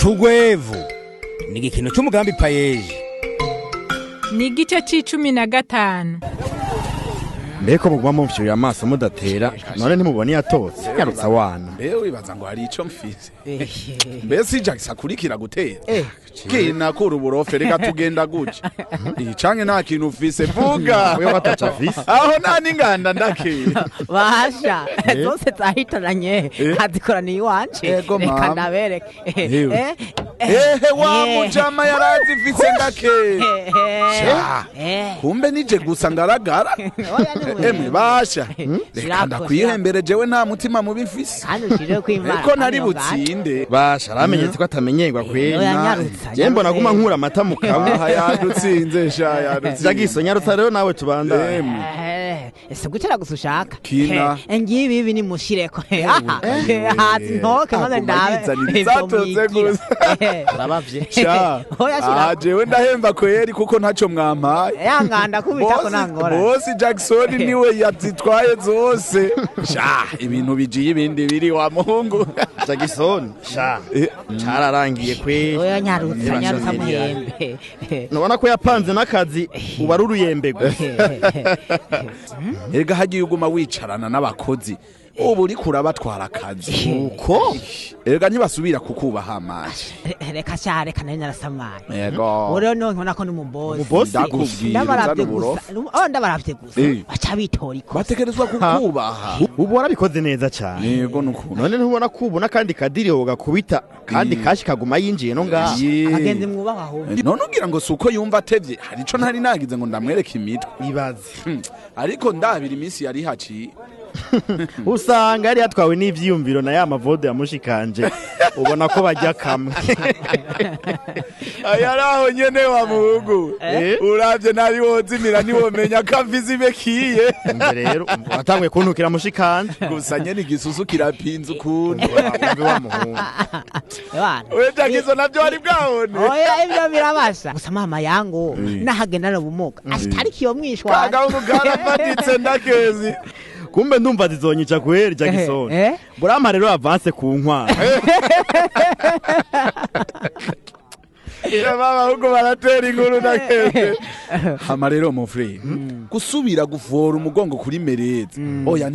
Cugwevu ni igikino cy'umugambi PAEEJ. Ni igice c'icumi na gatanu. Mbeko muguma mumfyuye amaso mudatera, none ntimubona yatotse? Nyarutsa wana. Mbe wibaza ngo hari ico mfise? Mbese Jackson akurikira gutera kinakura uburofe? Reka tugenda gutya canke nta kintu ufise? Vuga. Wewe wataca afise. Aho nta n'inganda ndakira. Basha, zose zahitananye azikoraniye iwanje. Ego, reka mama. ndabereke. Ewe. Eh, Ehe, wa eh. mujama yarazifise ndakera. Sha, kumbe nije gusa ngaragara. Oya, ni wewe. Emwe basha, reka Shirako, ndakwihembere, jewe nta mutima mubi mfise. Kandi ushire kwimana. Eko ntari butsinde. Basha, aramenyetse ko atamenyerwa kweri. Oya, nyarutsa. Je mbona aguma nkura amata mu kabwa. Aha yadutsinze sha, yadutsinze. Jagiso, nyarutsa rero nawe tubandanye. Emwe. Ese gutera gusa ushaka? Kina. Ngibi ibi nimushireko aha hazi ntoke maze Aguma ndabe yizanira ivyo izatotse mwigira. gusa. Arabavye. Sha. Oya, shira. Aha jewe ndahemba kweri kuko ntaco mwampaye. Ya nganda kubitako nangora. Bosi Jackson niwe yazitwaye zose sha, ibintu bigiye ibindi biri wa muhungu. Jackson sha, cararangiye kweri. Oya, nyarutsa. Basha, Nyarutsa. Ziriya. Muhembe. Nubona ko yapanze n'akazi, uba ari uruyembe gusa. Erega hagiye uguma wicarana n'abakozi, ubu uriko urabatwara akazi. Uko? Erega ntibasubira kukubaha amazi. Reka sha, reka, nari narasamaye. Yego. Ubu rero none nkubona ko ni umubosi. Umubosi? Ndakubwira. Ndabarabye uzana gusa. uburofa. Oh, ndabarabye gusa. Baca bitora ikosa. Bategerezwa kukubaha. Ubu warabikoze neza cyane. Yego, nukuntu. None ntubona ko ubona kandi kadiri gakubita kandi kashi kaguma yinjiye no ngaha? Abagenzi mwubahwa ahubwo. None ugira ngo si uko yumva atevye? Hari ico ntari nagize ngo ndamwereke imitwe. Ibaze. Ariko ndabira iminsi yari haciye. Usanga yari yatwawe n'ivyiyumviro na ya mavode yamushikanje, ubona ko bajya kamwe. Aya aho nyene wa muhungu. Uravye nabi wozimira, ntiwomenya ko amvize ibekiye. Umve rero, watanguye kuntukira mushikanje. Gusa nyene igisusu kirapinze ukuntu. Umve wa muhungu. Bana. We Jagizo, navyo wari bwabone? Oya, ivyo birabasha gusa mama yangu nahagendana ubumuga asitariki yo mwishwa. Kagahungu karafatitse ndakezi. Kumbe ndumva zizonyica kweri, Jackson. Burampa rero avance ku nkwano. Baba ahubwo baratera inkuru ndakeze. Hama rero mon frère, gusubira gufora umugongo kuri mereza, oya,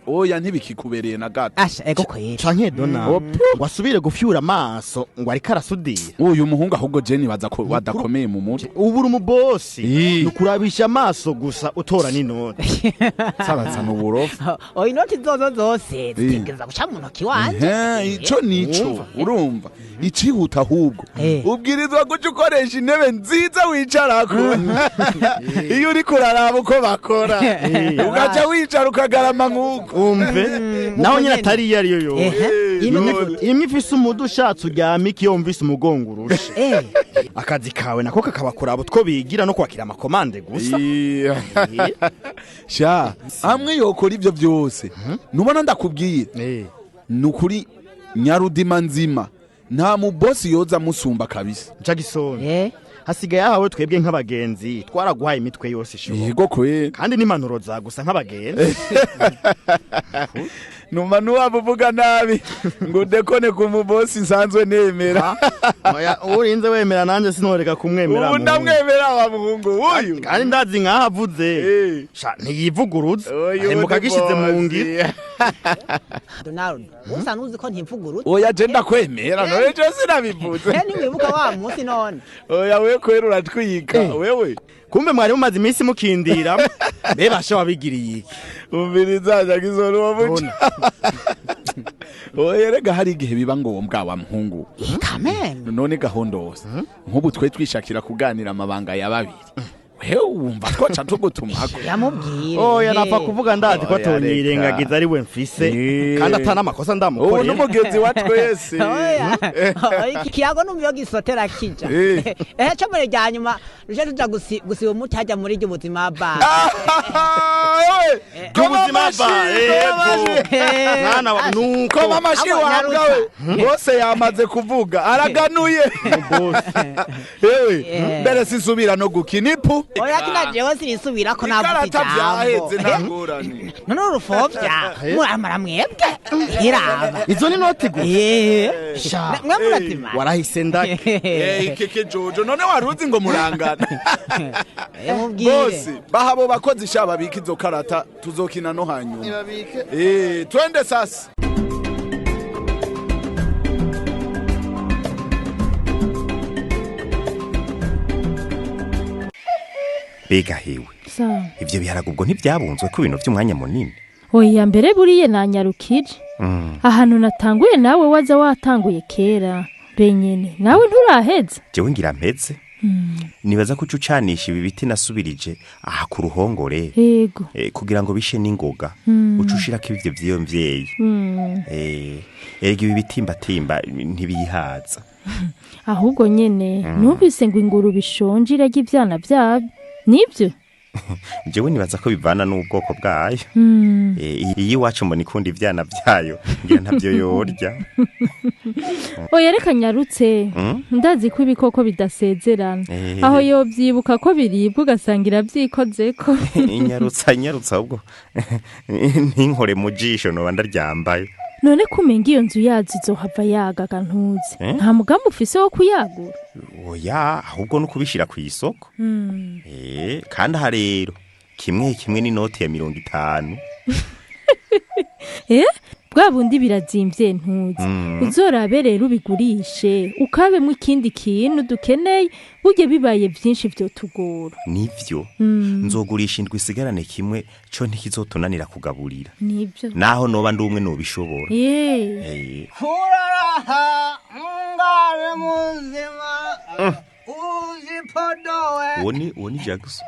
oya, ntibikikubereye na gato. Asha, ego kweri. Canke dona ngo asubire gufyura amaso ngo ariko arasudira. Uyu muhungu ahubwo je nibaza ko wadakomeye mu mutwe. Ubu uri umubosi. Ii. Ni ukurabisha amaso gusa utora n'inoti. Sarazana uburofa. Oya, inoti zozo zose zitegereza guca mu ntoki wanje. Ehe, ico nico urumva icihuta ahubwo ubwirizwa guca ukoresha intebe nziza wicarako iyo uriko uraraba uko bakora, ugaca wicara ukagarama nk'uko. Umve, naho nyine atari iyo ariyo yose. Imwe. Imwe ifise umudu, ushatse uryama iyo wumvise umugongo urushe. Akazi kawe nako kakaba kuraba utwo bigira no kwakira amakomande gusa. Iya. Sha, amwe yokora ivyo byose nubona ndakubwira, ni ukuri nyarudima nzima, nta mubosi yoza amusumba kabisa. Jackson, hasigaye ahawe. Twebwe nk'abagenzi twaraguhaye imitwe yose ishoboka. Yego kwe. Kandi n'impanuro za gusa nk'abagenzi. Numa nuwaba uvuga nabi ngo udekone ku mubosi nsanzwe nemera. Oya, urinze wemera nanjye sinoreka kumwemera. Ubu Muhungu. ndamwemera wa muhungu uyu. Kandi ndazi nkaho avuze. Sha, ntiyivuguruza. Uyu ahemuka ni agishize mu bosi. ngiro. Donald, usa nuzi ko ntivugurutse. Oya, je ndakwemera, none je sinabivuze. Ntiwibuka wa munsi none? Oya, we kwera uratwika wewe. Kumbe mwari mumaze iminsi mukindira. Mbe basha, wabigiriye iki? Umviriza Jackson, uwo muco. Oya, rega hari igihe biba ngombwa wa muhungu. Kameme. None gahondose nk'ubu twe twishakira kuganira amabanga ya babiri, wewe wumva twoca tugutumako? Yamubwire. Oya, napfa kuvuga, ndazi ko Oya, atonyirengagiza reka. ari we mfise. Kandi atana amakosa Ubu ndamukorera. n'umugenzi wa twese. Oya. Oya, iki kiyago numva iyo gisotera kija. Ehe, co muri rya nyuma ruje tuja gusiba umuti hajya muri ry'ubuzima ba. Ry'ubuzima ba, yego. Mwana wa nuko. Koma amashi. Abo, Wabwa we bose yamaze kuvuga, araganuye. Bosi. Yewe, Eh. mbere sisubira no gukina ipu. Oya kina jewe sinisubirako navuga Ikarata ijambo. vyaheze, nta ngorane. None urufovya muramara mwebwe iraba. Izo ni note gusa? Eh. Sha. Mwe murazimara. Warahise ndake. Eh, ikeke Jojo, none waruzi ngo murangana? Mubwire. Bose baha abo bakozi sha, babika izo karata, tuzokina no hanyuma. Eh, twende sasa. Mbega hewe! Sawa. Ivyo biharage ubwo ntibyabunzwe ko ibintu vy'umwanya munini? Oya, mbere buriye nanyarukije. Ahantu natanguye nawe waza watanguye kera benyene, nawe nturaheza. Jewe ngira mpeze. Nibaza ko uca ucanisha ibi biti nasubirije aha ku ruhongore. Yego. Kugira ngo bishe n'ingoga. Uca ushirako ivyo vy'iyo mvyeyi. Erega ibi bitimbatimba ntibiyihaza. Ahubwo nyene numvise ngo ingurube ishonje irarya ivyana vyabyo, nibyo? Jewe nibaza ko bivana n'ubwoko bwayo. Iyi iwacu mbona ikunda ivyana vyayo, ngira ntavyo yorya. Oya, reka nyarutse. Ndazi ko ibikoko bidasezerana. Aho yovyibuka ko biribwa, ugasanga iravyikozeko. Inyarutsa, inyarutsa, ahubwo ntinkore mu jisho noba ndaryambaye. None kumenga iyo nzu yazo izohava yagaga, ntuzi? Eh? Nta mugambi ufise wo kuyagura? Oya, ahubwo no kubishira ku isoko. Kandi aha rero kimwe kimwe n'inoti ya 50. Eh, bwa bundi birazimvye, ntuzi? Uzorabe rero ubigurishe, ukabemwo ikindi kintu dukeneye. Burya bibaye vyinshi vyotugora. Nivyo, nzogurisha indwi isigarane kimwe, co ntikizotunanira kugaburira. Nivyo. Naho noba ndi umwe nobishobora. Uraraha ngare muzima uzipodowe. Uwo ni Jackson.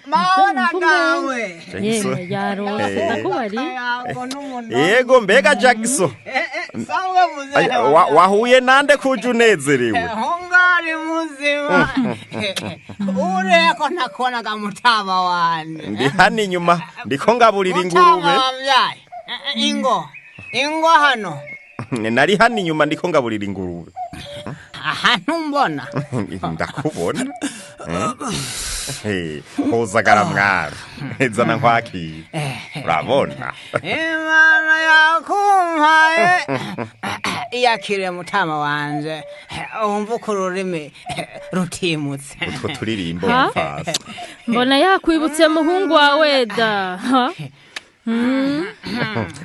Maona dawe. Jackson. Yemwe, yarose. Ndakubari. Akayago n'umunwa. Yego, mbega Jackson! Sangwe muzehe. Ay, wahuye nande kuje unezerewe? Hongari muzima, ureko nakubonaga mutama wanje. Ndi hano inyuma, ndiko ngaburira ingurube. Mutama wavyaye. Ingo ingo hano. Nari hano inyuma, ndiko ngaburira ingurube. Ahantu mbona. Ndakubona. Hozagara mwana, zana nkwakira, urabona. Imana yakumpaye iyakire mutama wanje, wumva uko ururimi rutimutse. Utwo turirimbo Ha? mfasa. Mbona yakwibutse muhungu wawe da. Ha?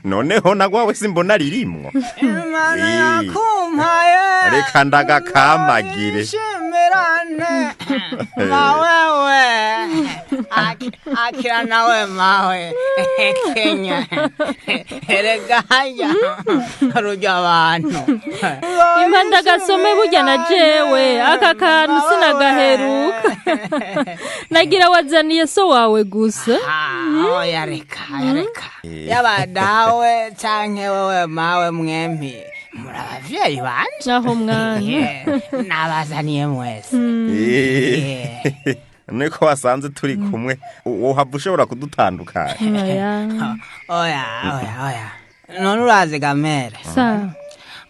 Noneho nagwawe simbona ririmwo. Imana yakumpaye. Reka ndagakamagire. Ishimirane mawewe. Akira nawe mawe Kenya, erega haya rujya abantu. Impa ndagasome. Burya na jewe aka kantu sinagaheruka, nagira wazaniye so wawe gusa. Ah, oya, reka reka, yaba dawe canke wewe mawe, mwempi muri abavyeyi banje. Aho mwana. Nabazaniye mwese. Niko wasanze turi kumwe, wohava ushobora kudutandukanya? Oya. Oya, oya, oya, none urazi gamere, Sa.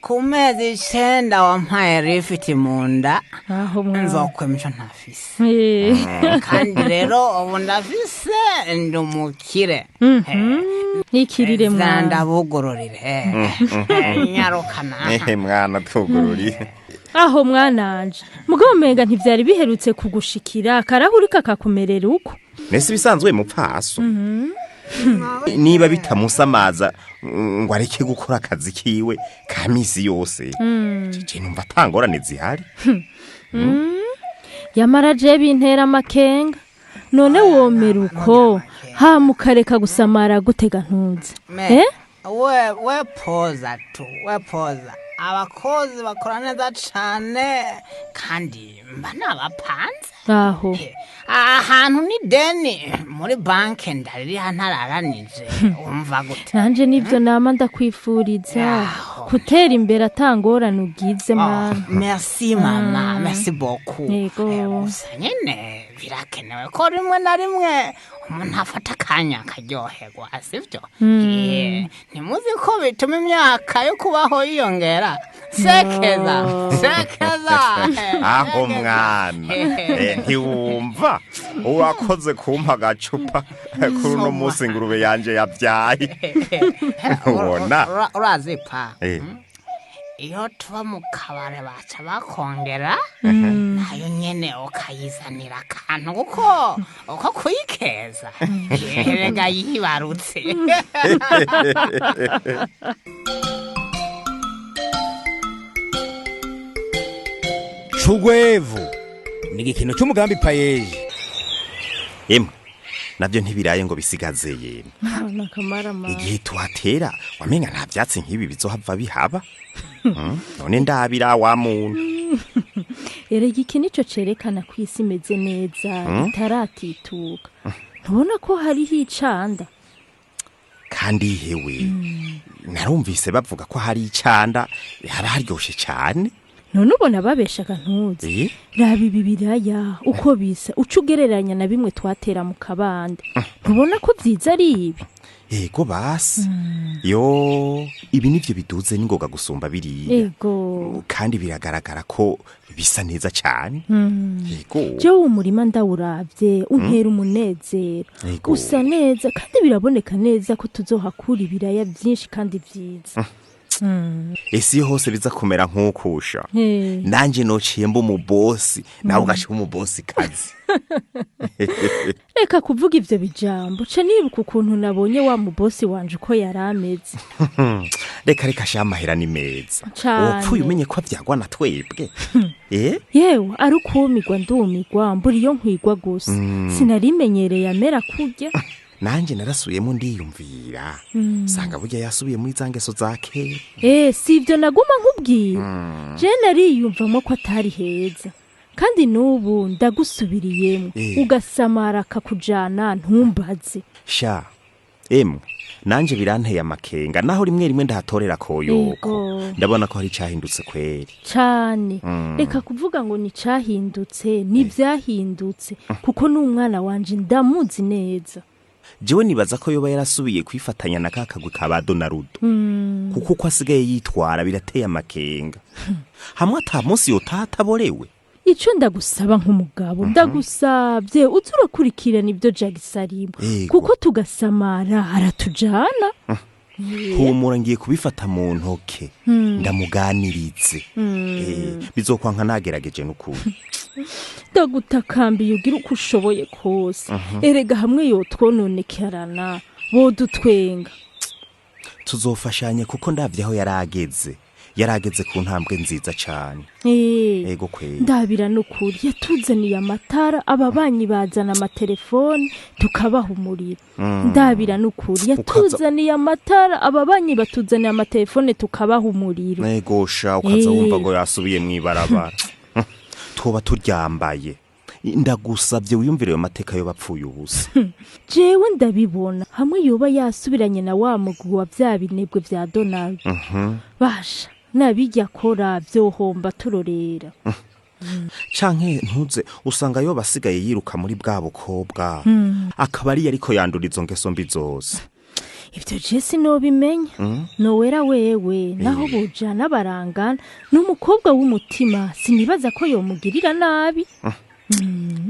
ku mezi 9 wampaye rifiti mu nda, Aho mwana. nzokwema ico ntafise. Kandi rero ubu ndafise, ndi umukire. Nikirire mwana. Ndabugururire, nyarukana. Ehe mwana, twugururiye. Aho mwananje, mugabo umenga ntivyari biherutse kugushikira akarahuri kakakumerera uko. Nese ibisanzwe mupfaso niba bitamusamaza ngo areke gukora akazi kiwe ka misi yose, je numva atangorane zihari. Yamara je bintera amakenga. None womera uko hama ukareka gusamara gutega, ntuze? Me, Eh? we poza tu, we poza. Abakozi bakora neza cane kandi mba nabapanze. Aho. Ahantu ni deni muri banke ndaririha ntararanije, umva gute? Nanje nivyo nama ndakwifuriza, Yaho. gutera imbere atangorane ugize mwana. Merci mama, merci beaucoup. Yego. Gusa nyene birakenewe ko rimwe na rimwe umuntu afata akanya akaryoherwa, sivyo? Ntimuzi ko bituma imyaka yo kubaho yiyongera? Sekeza, sekeza. Aho mwana, ntiwumva urakoze kumpa agacupa kuri uno munsi ingurube yanje yabyaye. Ubona Urazi pa, iyo tuba mu kabare baca bakongera nayo nyene ukayizanira akantu kuko uko kuyikeza erega yibarutse. Cugwevu ni igikino cy'umugambi payeje. Emwe, nabyo ntibiraye ngo bisigaze yemwe. Nakamarama. Igihe tuhatera wamenga nta byatsi nk'ibi bizohava bihaba. None ndabira wa muntu. Erega iki nico cerekana ko isi imeze neza, itaratituka. Ntubona ko hariho icanda? Kandi hewe, narumvise bavuga ko hari icanda haba haryoshe cyane. None ubona babeshaga ntuzi? Raba ibi biraya uko bisa, uca ugereranya na bimwe twatera mu kabande, ntubona ko byiza ari ibi? Yego basi, yo ibi nivyo biduze n'ingoga gusumba biriya. Kandi biragaragara ko bisa neza cyane. Yego. Jewe umurima ndawuravye untera umunezero. Usa neza kandi biraboneka neza ko tuzohakura ibiraya byinshi kandi vyiza. Ese iyo hose biza kumera nk'ukusha, nanje nociye mba umubosi, nawe ugaca uba umubosi kazi. Reka kuvuga ivyo bijambo, ca nibuka ukuntu nabonye wa mubosi wanje uko yari ameze. Reka reka sha, amahera ni meza. Cane. Wopfuye umenye ko avyagwa na twebwe. Yewe, ari ukumirwa ndumirwa, mbura iyo nkwigwa gusa. Sinarimenyereye amera kurya. Nanje narasubiyemo ndiyumvira, sanga burya yasubiye muri za ngeso za kera. Si ibyo naguma nkubwira, je nariyumvamo ko atari heza, kandi n'ubu ndagusubiriyemo. Ugasamara akakujana ntumbaze. Sha emwe, nanje biranteye amakenga, naho rimwe rimwe ndahatorera koyoko. Ndabona ko hari icahindutse kweri. Cane. Reka kuvuga ngo nicahindutse, n'ivyahindutse, kuko n'umwana wanje ndamuzi neza. Jewe nibaza ko yoba yarasubiye kwifatanya na ka kagwi ka ba Donarudo, kuko uko asigaye yitwara birateye amakenga, hamwe ata munsi yotaha ataborewe. Ico ndagusaba nk'umugabo, ndagusabye uze urakurikirana ibyo Jagisi arimo, kuko tugasamara aratujana. Humura, ngiye kubifata mu ntoke, ndamuganirize. Bizokwanka nagerageje n'ukuri. Ndagutakambiye ugira uko ushoboye kose. Erega hamwe yotwononekerana bodutwenga. Tuzofashanye, kuko ndavye aho yarageze, yarageze ku ntambwe nziza cane. Ego kweri. Ndabira n'ukuri, yatuzaniye amatara, ababanyi bazana amatelefoni tukabaha umuriro. Ndabira n'ukuri, yatuzaniye amatara, ababanyi batuzaniye amatelefone tukabaha umuriro. Ego sha, ukaza wumva ngo yasubiye mw'ibarabara, twoba turyambaye. Ndagusabye wiyumvire ayo mateka yo bapfuye ubusa. Jewe ndabibona hamwe yoba yasubiranye na wa mugwi wa vya binebwe vya Donald. Basha nabijya akora vyohomba turorera. Canke ntuze usanga yo basigaye yiruka muri bwa bukobwa, akaba ariyo ariko yandura izo ngeso mbi zose. Ivyo je sinobimenya. Nowera wewe naho bujana barangana, n'umukobwa w'umutima, sinibaza ko yomugirira nabi.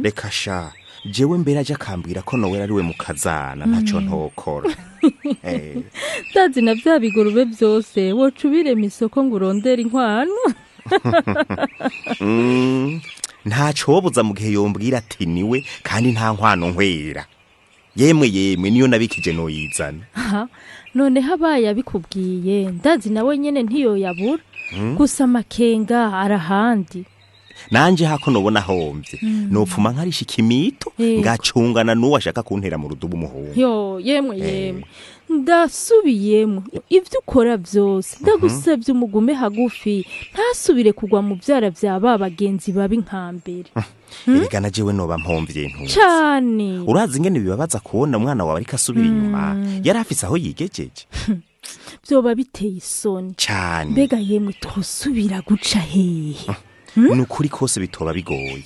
Reka sha, jewe mbere aje akambwira ko Nowera ari we mukazana, ntaco ntokora. Ndazi na vya bigurube vyose woca ubirema isoko ngo urondere inkwano. Ntaco wobuza mu gihe yombwira ati niwe, kandi nta nkwano nkwera. Yemwe yemwe, niyo nabikije noyizana. Aha, noneho abaye abikubwiye, ndazi nawe nyene ntiyoyabura. Gusa amakenga arahandi. Nanje hako nobona homvye, nopfuma nkarisha ikimito, ngacungana n'uwo ashaka kuntera mu rudubu umuhungu. Yo yemwe, yemwe, ndasubiyemo, ivyo ukora vyose ndagusabye umugume hagufi, ntasubire kugwa mu vyara vya ba bagenzi babi nka mbere. Erega na jewe noba mpomvye ntuzi. Cane. Urazi ingene bibabaza kubona umwana wawe ariko asubira inyuma yari afise aho yigejeje? Vyoba biteye isoni. Cane. Mbega yemwe, twosubira guca hehe? Ni ukuri kose bitoba bigoye.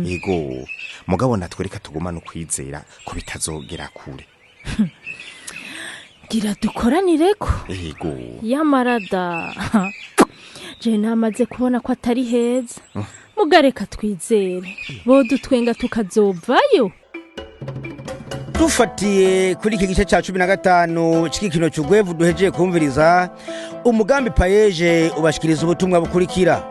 Yego, mugabo natwereka tugumane ukwizera ko bitazogera kure. Gira dukoranireko. Yego. Yamarada Je namaze kubona ko atari heza. Mugareka twizere. Bodutwenga tukazovayo. Dufatiye kuri iki gice cya 15 cy'igikino cy'ugwevu duhejeye kumviriza, umugambi payeje ubashikiriza ubutumwa bukurikira.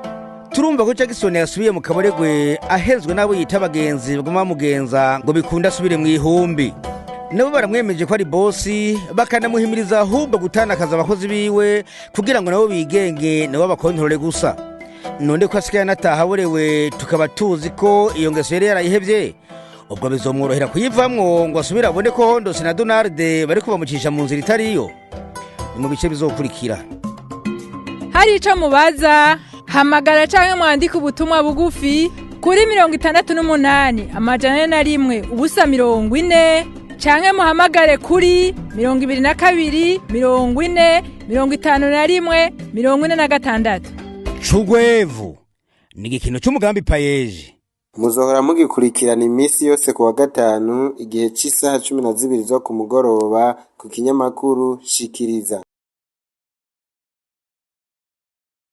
Turumva ko Jackson yasubiye mu kaboregwe ahezwe n'abo yita abagenzi baguma bamugenza ngo bikunde asubire mu ihumbi. Nabo baramwemeje ko ari bosi, bakanamuhimiriza ahubwo gutanakaza abakozi biwe kugira ngo nabo bigenge, nabo bakontorore gusa. None ko asigaye anataha aborewe, tukaba tuzi ko iyo ngeso yari yarayihevye, ubwo bizomworohera kuyivamwo ngo asubire abone ko Hondosi na Donald bari kubamucisha mu nzira itariyo? Ni mu bice bizokurikira. Hari ico mubaza, hamagara canke mwandike ubutumwa bugufi kuri 68 401 0 40, canke muhamagare kuri 22 40 51 46. Cugwevu ni igikino cy'umugambi payeje. Muzohora mugikurikirana iminsi yose ku wa gatanu igihe c'isaha 12 zo ku mugoroba ku kinyamakuru Shikiriza.